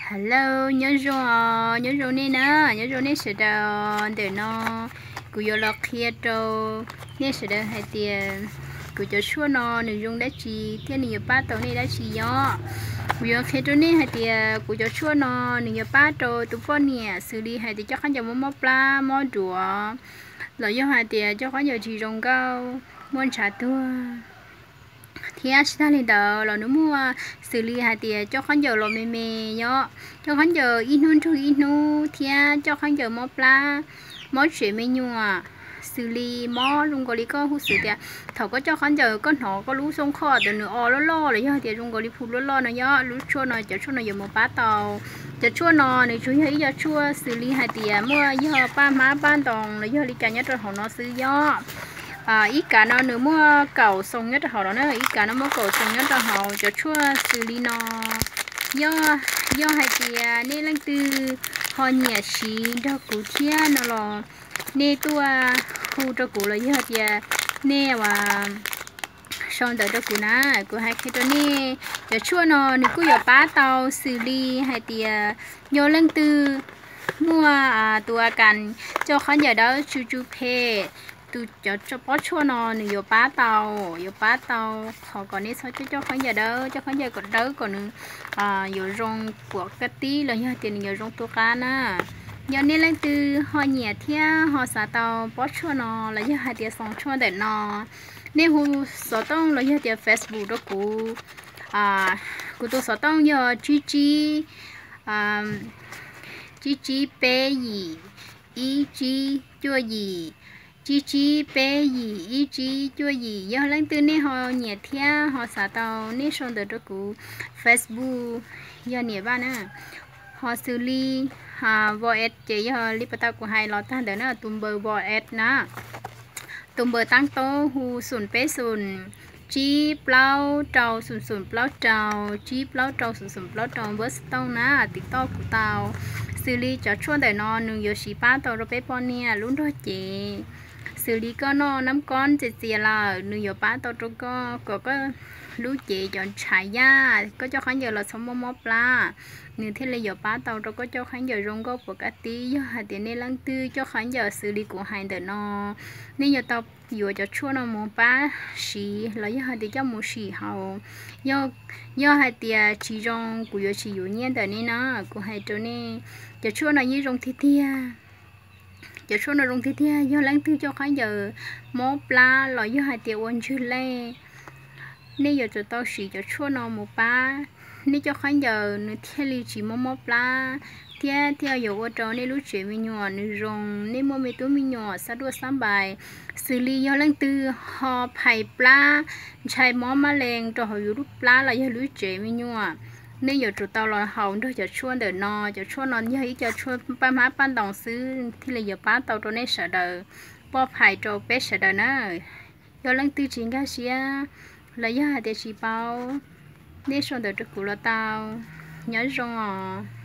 Hello, nyob zoo, nyob zoo nej na, nyob zoo nej sawv daws. Ntawm no kuv yuav los qhia rau nej sawv daws hais tias kuv cov tshuaj no nws zoo dab tsi thiab nws yuav pab tau nej dab tsi yom. Kuv yuav qhia rau nej hais tias kuv cov tshuaj no nws yuav pab rau tus poj niam xws li hais tias coj khaub ncaws mob mob plab, mob duav, los yog hais tias coj khaub ncaws tsis zoo nkauj, muaj ntshav tuag, thiab tsis tag li ntawd los nws muaj xws li hais tias coj khaub ncaws los me me yom, coj khaub ncaws ib hnub nrug ib hnub thiab coj khaub ncaws mob plab, mob tsev me nyuam, xws li mob zoo nkaus li koj hu xwm tias thaum koj coj khaub ncaws koj hnov koj lub xoo khoj ntawd nws o loj loj los yog tias zoo nkaus li phu loj loj no yom, lub tshuaj no, cov tshuaj no yuav mus pab tau. Cov tshuaj no nws tsuas yog ib co tshuaj xws li hais tias muaj yog paj hmab paj ntoos los yog li cas nyob rau hauv no xwb yom. Ib kav no nws muaj kaum xoo nyob rau hauv no na, ib kav no muaj kaum xoo nyob rau hauv. Cov tshuaj xws li no yog, yog hais tias nej leej twg ho nyiam siv nrog kuv thiab no los nej tuaj hu rau kuv los yog tias nej ua sau ntawv rau kuv na, kuv hais qhia rau nej. Cov tshuaj no nws kuj yuav pab tau xws li hais tias yog leej twg muaj tus a kas coj khaub ncaws dawb tsw tsw phem, tus cov pob tshuaj no nws yuav pab tau, yuav pab tau qhov kom nej txhob coj coj khaub ncaws dawb, coj khaub ncaws kom dawb kom nws yuav zoo puas kaj tib los yog tias nws yuav zoo tu qab na. Yog nej leej twg ho nyiam thiab ho xav tau pob tshuaj no los yog hais tias xoo tshuaj ntawm no, nej hu xov tooj los yog tias Facebook rau kuv. Kuv tus xov tooj yog tsib tsib, tsib tsib peb yim ib tsib cuaj yim, tsib tsib peb yim ib tsib cuaj yim. Yog leej twg nej ho nyiam thiab ho xav tau nej sau ntawv rau kuv Facebook, yog niam Vaj na. Ho xws li WhatsApp ces yog li pas tau kuv hais los tag ntawd na, tus npawb WhatsApp na, tus npawb taab tob hu xoom peb xoom tsib plaub rau xoom xoom plaub rau, tsib plaub rau xoom xoom plaub rau, npawb xov tooj na, tiv toj kuv tau. Xws li cov tshuaj ntawm no nws yuav siv pab tau rau peb poj niam lub nrog cev. Xws li koj noj nab kob ntxias txias lawm, nws yuav pab tau rau koj kom koj lub cev cov ntshav yaj, koj coj khaub ncaws los txhob mob mob plab, nws thiaj li yuav pab tau rau koj coj khaub ncaws zoo nkauj puas kaj tib. Yog hais tias nej leej twg coj khaub ncaws xws li kuv hais ntawm no, nej yuav tau yuav cov tshuaj no mus pab siv los yog hais tias coj mus sim haus. Yog hais tias tsis zoo kuv yuav tsis yuav nyiaj ntawm nej na, kuv hais rau nej. Cov tshuaj no yeej zoo tiag tiag. Cov tshuaj no zoo tiag tiag, yog leej twg coj khaub ncaws mob plab los yog hais tias ua ntswg lej, nej yuav tsum tau siv cov tshuaj no mus pab nej coj khaub ncaws nws thiaj li tsis mob mob plab, thiab thiaj yuav ua rau nej lub tsev me nyuam nws zoo, nej muaj me tub me nyuam xab duaj xab npais. Xws li yog leej twg ho phais plab, ntshai mob mab lees rau hauv yus lub plab los yog lub tsev me nyuam, nej yuav tsum tau los haus nrog cov tshuaj ntawm no. Cov tshuaj no yog ib co tshuaj paj hmab paj ntoos xwb thiaj li yuav pab tau rau nej sawv daws, poj phais rau peb sawv daws na. Yog leej twg tsis nkag siab los yog hais tias tsis paub, nej sau ntawv rau kuv los tau. Nyob zoo os.